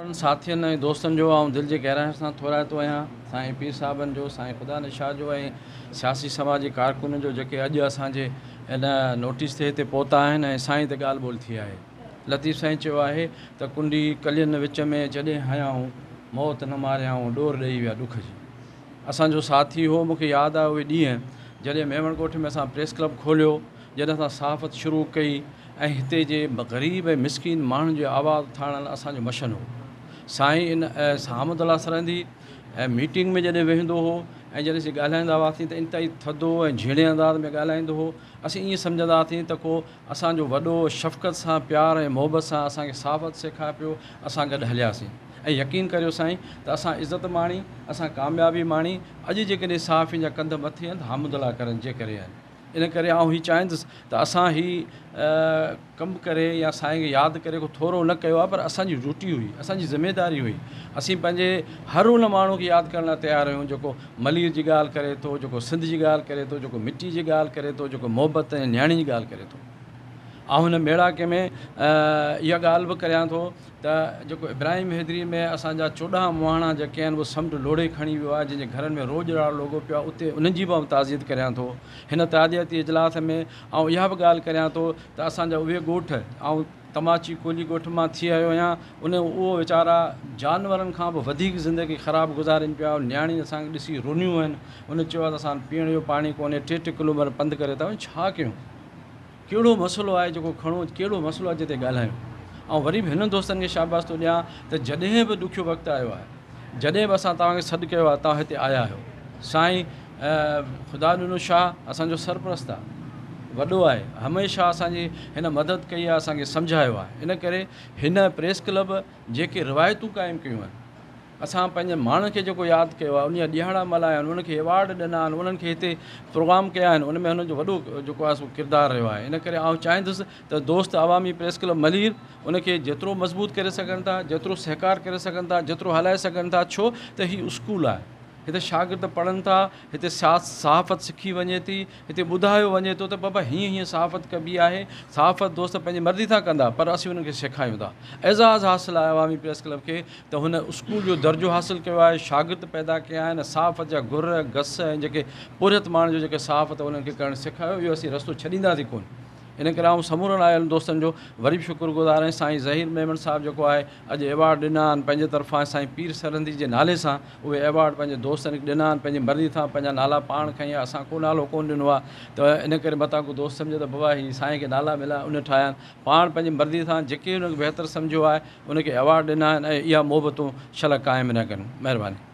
انهن ساٿين ۽ دوستن جو آئون دل جي گهراين سان ٿورائتو آهيان، سائين پير صاحبن جو، سائين خدا نشاد جو ۽ سياسي سماجي ڪارڪنن جو جيڪي اڄ اسان جي ان نوٽيس تي هتي پهتا آهن ۽ سائين تي ڳالهه ٻولهه ٿي آهي. لطيف سائين چيو آهي ته ڪنڊي ڪلين وچ ۾ جڏهن هنيائون، موت نه ماريائون، ڏور ڏيئي ويا ڏک جي. اسان جو ساٿي هو، مون کي ياد آهي اهي ڏينهن جڏهن ميمڻ ڳوٺ ۾ اسان پريس ڪلب کوليو، جڏهن اسان صحافت شروع ڪئي ۽ هتي جي غريب ۽ مسڪين ماڻهن جو آواز اٿارڻ اسان جو مشن هو. سائين ان حامد الله سرهندي ميٽنگ ۾ جڏهن ويهندو هو ۽ جڏهن اسين ڳالهائيندا هئاسين ته انتهائي ٿڌو ۽ جهيڻي انداز ۾ ڳالهائيندو هو. اسين ائين سمجهندا هئاسين ته ڪو اسان جو وڏو شفقت سان پيار ۽ محبت سان اسان کي صحافت سيکاري پيو اسان گڏ هلياسين ۽ يقين ڪريو سائين ته اسان عزت ماڻي اسان ڪاميابي ماڻي اڄ جيڪڏهن صحافين جا ڪنڌ مٿي آهن ته حامد الله ڪرن جي ڪري آهن. ان ڪري آئون هي چاهيندس ته اسان هي ڪم ڪري يا سائين کي ياد ڪري ڪو ٿورو نه ڪيو آهي پر اسان جي ڊيوٽي هئي اسان جي ذميداري هئي اسين پنهنجي هر ان ماڻهو کي ياد ڪرڻ لاء تيار آهيون جيڪو ملير جي ڳالهه ڪري ٿو جيڪو سنڌ جي ڳالهه ڪري ٿو جيڪو مٽي جي ڳالهه ڪري ٿو جيڪو محبت ۽ نياڻي جي ڳالهه ڪري ٿو آئون هن ميڙاڪي ۾ اها ڳالهه به ڪريان ٿو ته جيڪو ابراهيم حيدري ۾ اسان جا 14 مهاڻا جيڪي آهن اهي سمنڊ لوڙهي کڻي ويو آهي جن جي گهرن ۾ روڄ راڙو لڳو پيو آهي اتي انهن جي به آئون تعزيت ڪريان ٿو. هن تعزيتي اجلاس ۾ آئون اها به ڳالهه ڪريان ٿو ته اسان جا اهي ڳوٺ آئون تماچي ڪولهي ڳوٺ مان ٿي آيو آهيان ان اهو ويچارا جانورن کان به وڌيڪ زندگي خراب گذارين پيا نياڻين اسان کي ڏسي رنيون آهن ان چيو آهي ته اسان وٽ پيئڻ جو پاڻي ڪونهي ٽي ٽي ڪلوميٽر پنڌ ڪري ٿا وڃون ڇا ڪيون. ڪهڙو مسئلو آهي جيڪو کڻو ڪهڙو مسئلو آهي جتي ڳالهايون. آئون وري به هنن دوستن کي شاباس ٿو ڏيان ته جڏهن به ڏکيو وقت آيو آهي جڏهن به اسان توهان کي سڏ ڪيو آهي توهان هتي آيا آهيو. سائين خدا ڏنو شاهه اسان جو سرپرست آهي وڏو آهي هميشه اسان جي هن مدد ڪئي آهي اسان کي سمجهايو آهي ان ڪري هن پريس ڪلب جيڪي روايتون قائم ڪيون آهن اسان پنهنجن ماڻهن کي جيڪو ياد ڪيو آهي، ان جا ڏهاڙا ملهايا آهن، انهن کي ايوارڊ ڏنا آهن، انهن کي هتي پروگرام ڪيا آهن، ان ۾ هنن جو وڏو جيڪو آهي سو ڪردار رهيو آهي. ان ڪري آئون چاهيندس ته دوست عوامي پريس ڪلب ملير ان کي جيترو مضبوط ڪري سگهن ٿا، جيترو سهڪار ڪري سگهن ٿا، جيترو هلائي سگهن ٿا، ڇو ته هي اسڪول آهي، هتي شاگرد پڙهن ٿا، هتي صحافت سکي وڃي ٿي، هتي ٻڌايو وڃي ٿو ته بابا هيئن هيئن صحافت ڪبي آهي، صحافت دوست پنهنجي مرضي سان ڪندا پر اسين انهن کي سيکاريون ٿا. اعزاز حاصل آهي عوامي پريس ڪلب کي ته هن اسڪول جو درجو حاصل ڪيو آهي، شاگرد پيدا ڪيا آهن، صحافت جا گر، گس ۽ جيڪي پورهيت ماڻهن جو جيڪي صحافت انهن کي ڪرڻ سيکاريو اهو اسين رستو ڇڏينداسين ڪونه. ان ڪري آئون سمورن آيل دوستن جو وري به شڪر گذار آهيان. سائين ظهير ميمڻ صاحب جيڪو آهي اڄ ايوارڊ ڏنا آهن پنهنجي طرفان سائين پير سرهندي جي نالي سان اهي ايوارڊ پنهنجي دوستن کي ڏنا آهن پنهنجي مرضي سان پنهنجا نالا پاڻ کنيا اسان ڪو نالو ڪونه ڏنو آهي ته ان ڪري متان ڪو دوست سمجهي ته بابا هي سائين کي نالا مليا ان ٺاهيا آهن پاڻ پنهنجي مرضي سان جيڪي ان کي بهتر سمجهيو آهي ان کي ايوارڊ ڏنا آهن ۽ اها محبتون شل قائم رهن مهرباني.